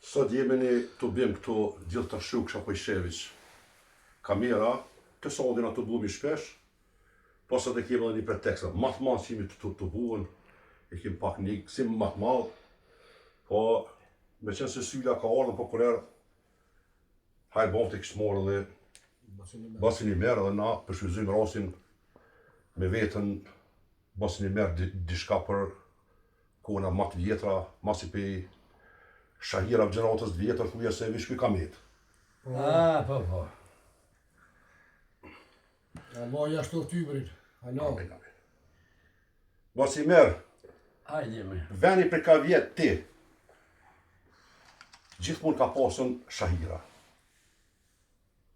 Sot jemi një tubim këtu gjithë të Shuksh apo Isheviq. Kamera, të sodin ato tubohemi shpesh, po sot e kemi edhe një pretekst, ma të madh që jemi të tubuën, e kemi pak një gëzim ma të madh, po me qenë se Syla ka ardhur, po kur erdh, hajr boftë e kishtë marrë edhe Bacën Imer edhe na po shfrytëzojmë rastin me vetën Bacën Imer diçka për kohëna ma të vjetra, masi pej shahira gjeneratës të vjetër, thuja se veç ky ka met. Ah, po, po. Allah ja shtoftë ymrin. Allah. Amin, amin. Bac Imer, Hajde, me. veni për ka vjet ti, gjithmonë ka pasën shahira.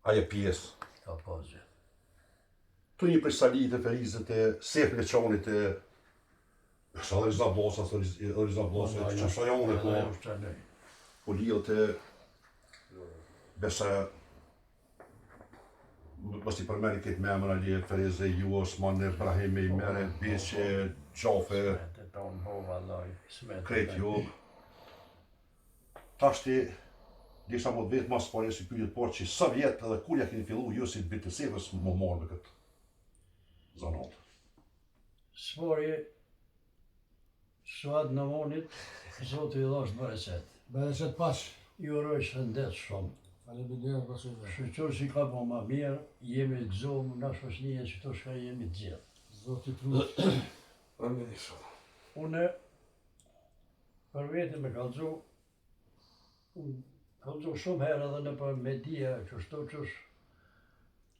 A je pjesë. Ka pas gjithë. Tu një prej Salit e Ferizit e Sef Leçonit e sa dhe Riza Bllaca, sa dhe Riza Bllaca, po, që sa jone, po, po lidhet e besa mos i përmeni këtë me emër Ali, Ferize, ju, Osman, Ibrahim, Imere, Beqe, Gjafe, krejt ju. Tashti, disa më vetë mas pari si pyetje por që sa vjet edhe kur ja keni fillu ju si të Sefës më marrë me këtë zanat. S'pari, Suad Numanit, Zoti i dhashtë bereqet. Bereqet paç. Ju uroj shëndet shumë. Faleminderit bac Imer. Shyqyr si ka bo ma mirë, jemi të gëzuar, na shoqënia që këtu shka jemi të gjithë. Zoti të ruajt. Amin inshallah. Unë Për vete me kallxu, unë kallxu shumë herë edhe nëpër media, qështu qysh,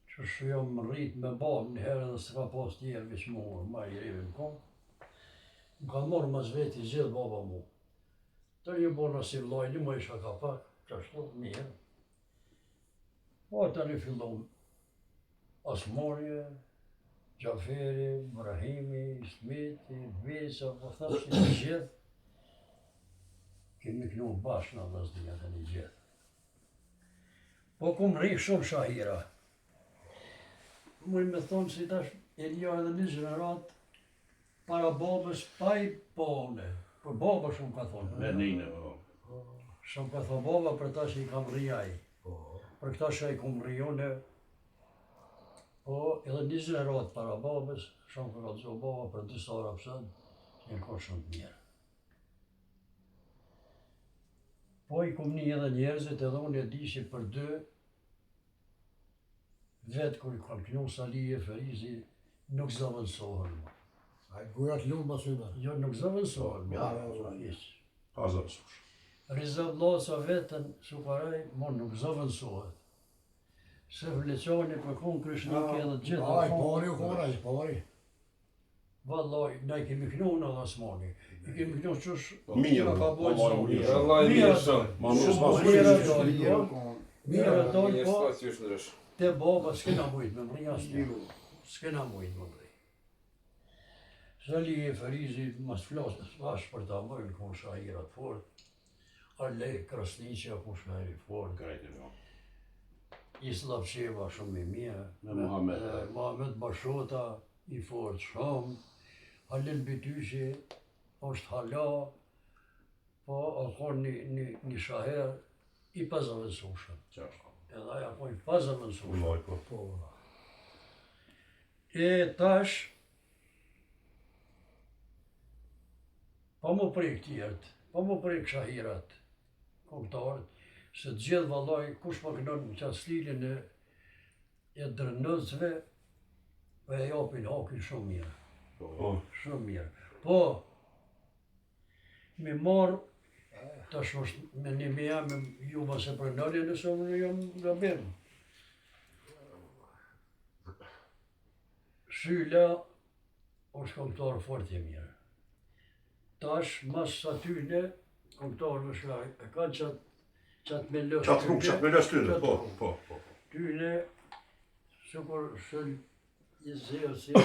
qysh jam rrit me babë një herë edhe s'ka pas tjerë veç mu, ma i rivi më konë. Më ka marrë mas veti gjithë baba mu. Të një bona si vllai, një më isha ka pak, qashtu, mirë. Po tani fillum Osmani, Xhaferi, Brahimi, Ismeti, Besa, po them që të gjithë, kemi knu bashkë në vllaznia të një gjithë. Po kum rri shumë shahira. Muj me thonë si tash e një edhe një gjeneratë para babës pa i pa une. Për baba shumë ka thonë. Me nine, po. Shumë ka thonë baba për ta që i kam rri ai. Po. Për këta që i kam rri une. Po edhe një gjeneratë para babës, shumë ka kallëzu baba për disa rapsod, që janë konë shumë të mirë. Po i kum ni edhe njerëzit edhe unë e di që për dy Vetë kur i kanë knu Sali e Ferizi, nuk zëvendësohen më. Ai goja të lumë bac Ymer. Jo, nuk zëvendësohen më. Ja, ja, hiç. Pa zëvendësush. Riza Bllaca vetën, Sukaraj, mo nuk zëvendësohet. Se Vleqani për konë Krishnik edhe gjithë. Ai, pari u konë, ai, pari. Vallaj, na i kemi knu në Osmani. I kemi knu qysh Mirë, na ka bojë vallaj, zoni. mirë. Vallaj, mirë shumë. Ma mirë s'ma Shumë mirë shumë. dojë, po. Mirë dojë, Mirë po. s'ka qysh ndrysh. Te baba s'kena mujt me mrri asnjë. S'kena mujt me mrri. Sali e Ferizi mas flasë, s'vash për ta më, në konë shahira të fort. Ale Krasniqi apo shahir i fort. Krejt e jo. Isla Psheva shumë i mirë. Me Muhamet. E, Muhamet Bashota i fort shumë. Halil Bytyqi është hala, po a konë një, një, një shahir i pazavendësueshëm. Qashtu. Edhe ai a konë i pazavendësueshëm. Vallaj, po. Po. E tash, pa mu prek tjerët, pa mu prek shahirat, këngëtarët, se të gjithë vallaj, kush po kënon në qatë stilin e, e drenovcve, po e japin hakin shumë mirë. Po. Shumë mirë. Po, mi marrë, tash është me një mija, me ju mos e pranoni nëse unë jam gabim. Syla është këngëtar fort i mirë. Tash mas atyne këngëtarëve që e kanë qatë qatë melos Qatë rrugë, qatë melos tyne, po, po, po. Tyne, sikur shën i zërë si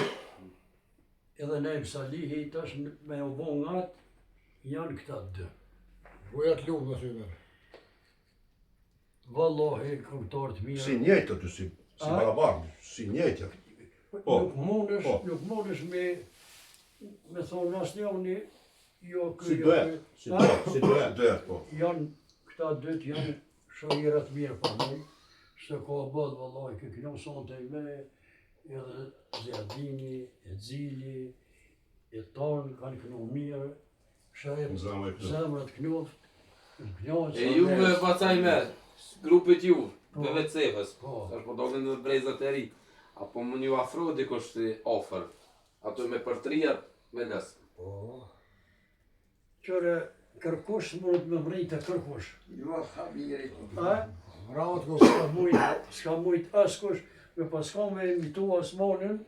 edhe Naim Salihi, tash me u bo ngat, janë këta dy. Goja të lumë bac Ymer. Vallahi, këngëtar të mirë. Si njëjtë aty, si, si barabar, si njëjtë. Po, nuk mundesh, po. nuk mundesh me me thonë asnjëni, jo ky, Si jo duet, ky. si duet, si duet, duet, po. Janë Këta dytë janë shumë njëra të mirë për mu, se ka bëtë vëllai, ke knu sonte me, edhe Ziadini, e Xhili, e tonë kanë knu mirë, Shaip, Zemra i këtu. zemrat knuft, knojnë E ju me pacaj me, grupit ju, Po. me vetë sefës. Po. Tash po dolin në brezat e ri. Apo më një afro dikush si ofër. Ato me përtrijat me lës. Po. Qëre, kërkush s'mund me mrritë kërkush. Jo, Habirit. A? Bravo të S'ka mujt, s'ka mujt askush, me pas ka me imitu Osmanin,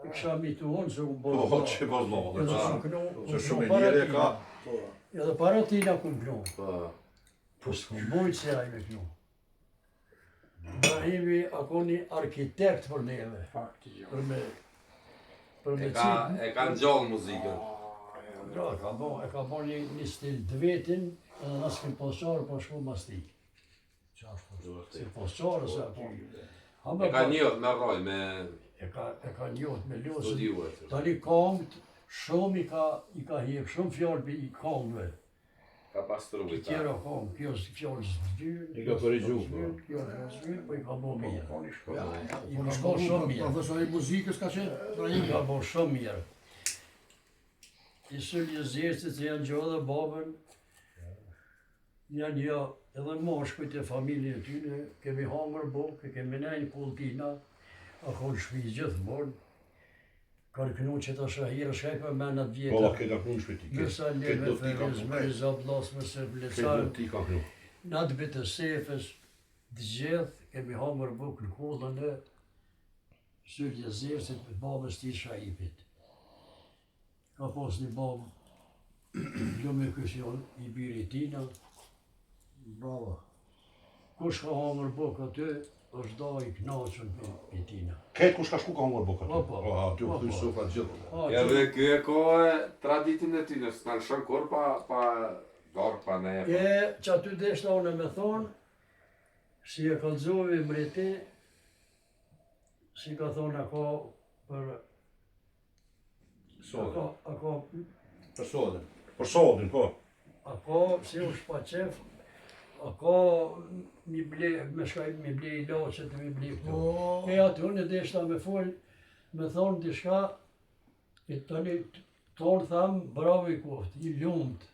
e kisha imitu unë se unë Po, bërë. që po zlo, Edhe dhe shumë knu, Se unë shumë knu e para lirë e tina. ka. Edhe para tina ku knu. Po. Po s'ka mujt se ai me knu. Brahimi a ko një arkitekt për neve, Fakti jo. për me, për me E ka, qitë. e ka ngjallë muzikën. Jo, e ka bo, e ka bo një, një stil të vetin, edhe na s'kem pasqarë, po shku mas tij. Qashtu. Si pasqarë, se apo. Ha me E ka pa- njohë me rroj, me E ka, e ka njohët me losën. studiuar. Tani kongët, shumë i ka, i ka hjek, shumë fjalë pi i kongëve. Ka pastru i ka. Tjera kongë, kjo është fjalë s'dy, I ka korrigju, po. Kjo është s'dy, po i ka bo mirë. Po, një shko. I Po, ka në bo shkollu, shumë mirë. profesori i muzikës ka qenë, I Brahimi. ka bo shumë mirë. I sëllë zjestit se janë gjë dhe babën, janë jo edhe moshkujt e familjen e tyne, kemi hangër bukë, kemi nejnë kulltina, a konë shpi gjithmonë, kanë kënu që ta shahirë, shkaj për menat Po, la vjetra, këta knu shpejti. me sa le, Këtë me do ti ka Feriz, knu. me Riza Blas, me Këtë do Sërblican, ti ka knu. në atë bitë sefës, të gjithë kemi hangër bukë në kullën e Sylje Zevcit me babës ti Shaipit. Ka pas një babë, lume këshjon i biri tina, Bravo. kush ka hangër bukë aty, është da i knaqën për, për tina. Këtë kush ka shku ka hongër bukë aty. Po, po. Po, aty u Po, kthy po. sofra gjithë. Ha, Edhe ky e ka e traditën e tyne, s'na lëshon kur pa, pa dorë, pa ne. E, që aty deshta unë me thonë, si e kallëzovi mreti, si ka thonë a ka për... A Sodën. ka, a ka, Për sodën. Për sodin, po. a ka, si është pa qef, a ka mi ble, me shkaj mi ble ilaçet, mi ble këto. Po, E aty unë e deshta me fol, me thonë diçka, e tani tonë tham, bravo i koftë, i lumt.